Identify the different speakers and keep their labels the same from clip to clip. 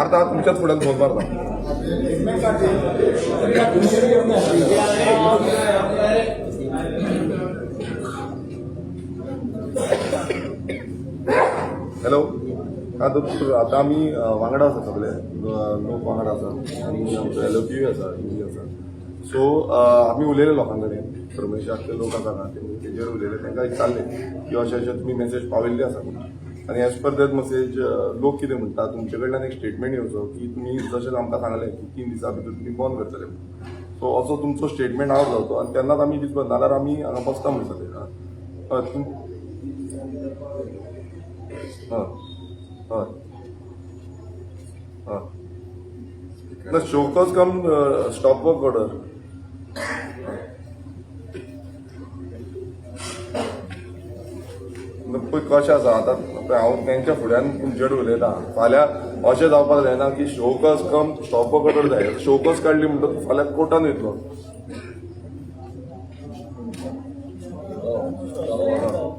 Speaker 1: मारता, तुमच्याच फुड्यान फोन मारता. हॅलो, आतां आतां आमी वांगडा आसा, सगळे लोक वांगडा आसा आनी आमचो एलओपी आसा, ईजी आसा. सो आमी उलयले लोकां कडेन, परमेशाचे लोक आसा ना, तेजेर उलयले. तांकां विचारलें की अशें अशें तुमी मेसेज पावयल्ली आसा म्हणून आनी एज पर that message लोक कितें म्हणटा, तुमचे कडल्यान एक स्टेटमेंट येवचो की तुमी जशें आमकां सांगलें की 3 दिसां भितर तुमी बंद करतले, सो असो तुमचो स्टेटमेंट आवट जावचो आनी तेन्नाच आमी दिसप, नाल्यार आमी हांगा बसता म्हणटा ते. हय, हय हय हय ना, show cause cum stop work order. पळय कशें आसा, आतां पळय हांव तेंच्या फुड्यान तुमचे कडेन उलयतां. फाल्यां अशें जावपाक जायना की show cause cum stop work order जाय. शोकॉज काडली म्हणटकच फाल्यां कोर्टान वयतलो.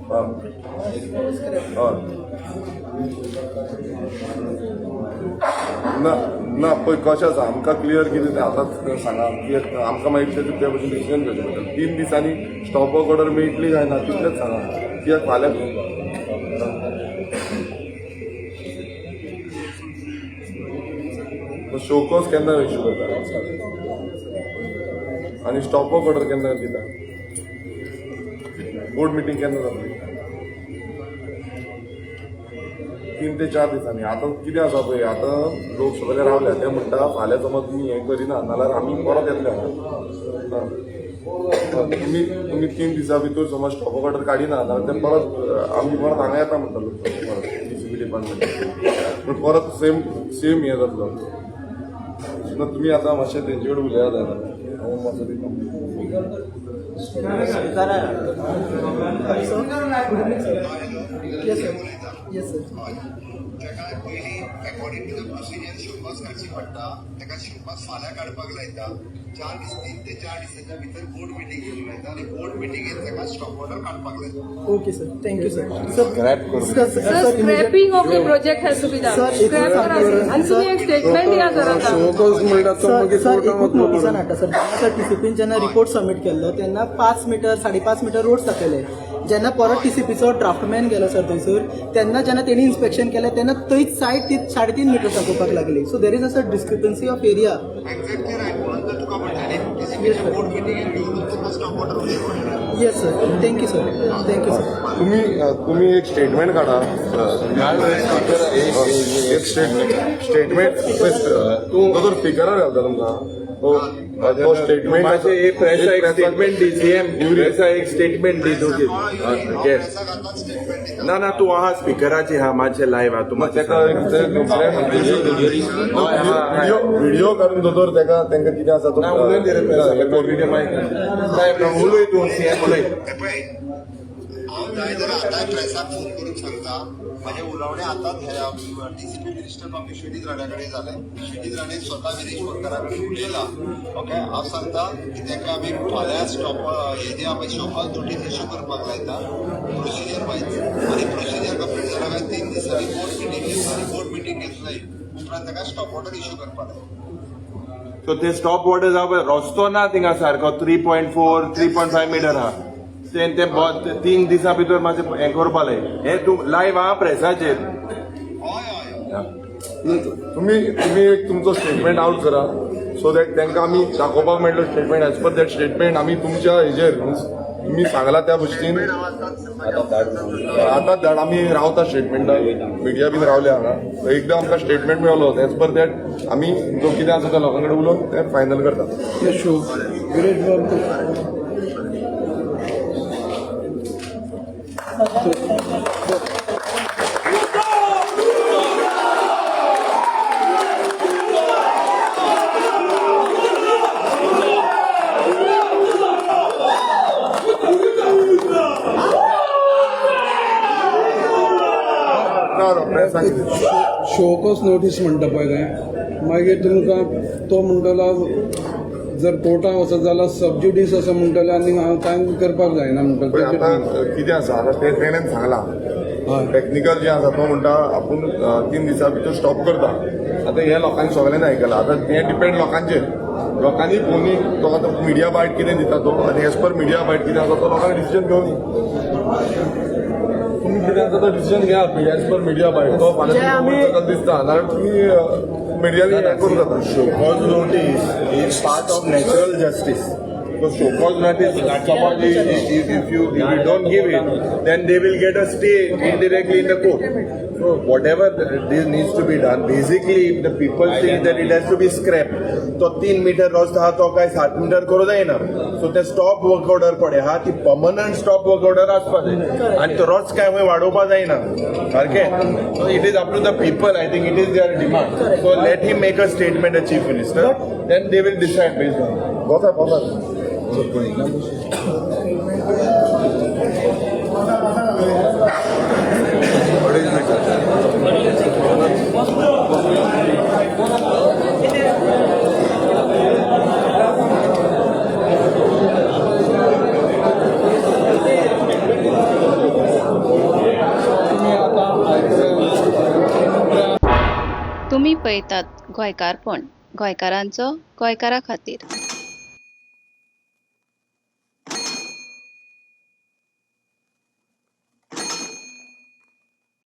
Speaker 1: हय, ना ना, पळय कशें आसा, आमकां क्लियर कितें तें आतांच सांगा की आमकां मागीर ते त्या भशेन डिसिजन घेवचें पडटलें. 3 दिसांनी स्टॉप वर्क ऑर्डर मेळटली काय ना तितलेंच सांगा, कित्याक फाल्यां शोकॉज केन्ना इश्यू करता आनी स्टॉप वर्क ऑर्डर केन्ना दिता? बोर्ड मिटींग केन्ना जातली? 3 ते 4 दिसांनी. आतां कितें आसा पळय, आतां लोक सगळे रावल्या, ते म्हणटा फाल्यां समज तुमी हें करिना नाल्यार आमी परत येतले हांगा. आं. तुमी 3 दिसां भितर समज स्टॉप ऑर्डर काडिना जाल्यार ते परत आमी परत हांगा येता म्हणटा लोक, परत डीसीपी डिपार्टमेंट. पूण परत सेम सेम हें जातलो ना. तुमी आतां मातशें तेंचे कडेन उलयात आतां, हांव मातसो दिता.
Speaker 2: Yes, sir. Yes, sir.
Speaker 3: ताका पयलीं according to the procedure show cause काडची पडटा. ताका शोकॉज फाल्यां काडपाक लायता. 4 दीस, 3 ते 4 दिसांच्या भितर बोर्ड मिटींग घेवंक लायता आनी बोर्ड मिटिंगेत ताका स्टॉप ऑर्डर काडपाक लायता.
Speaker 2: Okay, sir. Thank you, sir. Sir, sir,
Speaker 4: sir,
Speaker 2: sir, immediate-
Speaker 4: scrapping of the project has to be done.
Speaker 2: Sir,
Speaker 4: scrap करा आनी तुम्ही एक स्टेटमेंट दिया सर आता.
Speaker 5: शोकॉज म्हणटा तो
Speaker 2: सर
Speaker 5: मागीर
Speaker 2: सर,
Speaker 5: कोर्टान
Speaker 2: एकूच
Speaker 5: वतलो.
Speaker 2: नोटिसान हाडटा सर. जेन्ना सर टीसीपीन जेन्ना रिपोर्ट सबमीट केल्लो तेन्ना 5 मिटर, 5.5 मिटर रोड दाखयले. जेन्ना परत टीसीपीचो ड्राफ्टमॅन गेलो सर थंयसर, तेन्ना जेन्ना तेणी इन्स्पेक्शन केलें तेन्ना थंयच सायड ती 3.5 मिटर दाखोवपाक लागली. So there is a sir discrepancy of area.
Speaker 3: Exactly right, म्हणून तर तुका म्हणटा न्ही, टीसीपीच्या बोर्ड मिटिंगेत घेवन तुका स्टॉप ऑर्डर इश्यू पडटा.
Speaker 2: Yes sir, thank you sir, thank you sir.
Speaker 1: तुम्ही एक स्टेटमेंट काढा, एक स्टेटमेंट. तूं तो स्पिकरार घालता तुमकां तो तो स्टेटमेंट.
Speaker 5: मातशें एक प्रेसा एक स्टेटमेंट दी. सीएम, प्रेसा एक स्टेटमेंट दी तूं. येस.
Speaker 3: स्टेटमेंट दिता.
Speaker 5: ना ना, तूं आहा स्पिकराची हा, मातशें लायव्ह आहा तूं.
Speaker 1: मग
Speaker 5: मातशें
Speaker 1: ताका व्हिडिओ व्हिडिओ काडून दोतोर ताका तांकां कितें आसा तो
Speaker 5: ना, उलय रे प्रेसा, व्हिडिओ मायक साहेब, उलय तूं, सीएम उलय.
Speaker 3: हे पळय, हांव जाय जाल्यार आतांय प्रेसाक फोन करून सांगता. म्हाजें उलोवणें आतांच डीसीपी मिनिस्टर बाब विश्वजीत राण्या कडेन जालें. विश्वजीत राणे स्वता विरेश बोरकारा कडेन उलयला. ओके, हांव सांगता की ताका आमी फाल्यां स्टॉप हे जे आमी शोकॉज नोटीस इश्यू करपाक लायता प्रोसिजर वायज आनी प्रोसिजर कंप्लीट जाल्या काय 3 दिसांनी बोर्ड मिटींग घेतली आनी बोर्ड मिटींग घेतले उपरांत ताका स्टॉप ऑर्डर इश्यू करपाक लायता.
Speaker 5: सो ते स्टॉप वॉटर जावपा रस्तो ना थिंगा सारको, 3.4, 3.5 मिटर आहा. ते ते 3 दिसां भितर मातशें हें करपा लाय. हें तूं लायव्ह आहा प्रेसाचेर.
Speaker 3: हय हय हय.
Speaker 1: तुम्ही तुम्ही एक तुमचो स्टेटमेंट आउट करा सो that तांकां आमी दाखोवपाक मेळटलो statement. As per that statement आमी तुमच्या हेजेर तुमी सांगला त्या भशेन आतां धाड. आमी रावता स्टेटमेंटाक, मिडिया बीन रावल्या हांगा. एकदां आमकां स्टेटमेंट मेळलो, एज पर that आमी जो कितें आसा त्या लोकां कडेन उलोवन तें फायनल करता.
Speaker 5: शो विरेश बाब.
Speaker 1: ना ना, प्रेसाक कितें
Speaker 6: शोकॉज नोटीस म्हणटा पळय तें, मागीर तुमकां तो म्हणटलो जर कोर्टान वचत जाल्यार सबज्युडीस असो म्हणटलो आनी हांव कांय करपाक जायना
Speaker 1: पळय
Speaker 6: म्हणटलो.
Speaker 1: आतां कितें आसा, आतां तें तेणेन सांगलां. टॅक्निकल जें आसा तो म्हणटा आपूण 3 दिसां भितर स्टॉप करता. आतां हे लोकांनी सगळ्यांनी आयकलां. आतां हें डिपेंड लोकांचेर, लोकांनी पळोवनी तो आतां मिडिया बायट कितें दिता तो आनी एज पर मिडिया बायट कितें आसा तो लोकांनी डिसिजन घेवनी. तुमी कितें आसा तो डिसिजन घेयात एज पर मिडिया बायट. तो फाल्यां
Speaker 2: जे
Speaker 1: तुमकां
Speaker 2: आमी-
Speaker 1: दिसता नाल्यार तुमी मिडियानी हें करूं जाता.
Speaker 5: Show cause notice is part of natural justice. So show cause notice, suppose if you don't give it, then they will get a stay indirectly in the court. So whatever this needs to be done, basically if the people think that it has to be scrapped, तो 3 metre रस्तो आहा तो काय 7 metre करूं जायना. So ते stop work order पडे हा, ती पर्मनंट स्टॉप वर्क ऑर्डर आसपा जाय आनी तो रस्तो काय खंय वाडोवपा जायना सारकें. So it is up to the people. I think it is their demand. So let him make a statement, a chief minister, then they will decide based on.
Speaker 1: बसा बसा.
Speaker 6: तुमी आतां आयकलें.
Speaker 7: तुमी पळयतात गोंयकारपण, गोंयकारांचो गोंयकारा खातीर.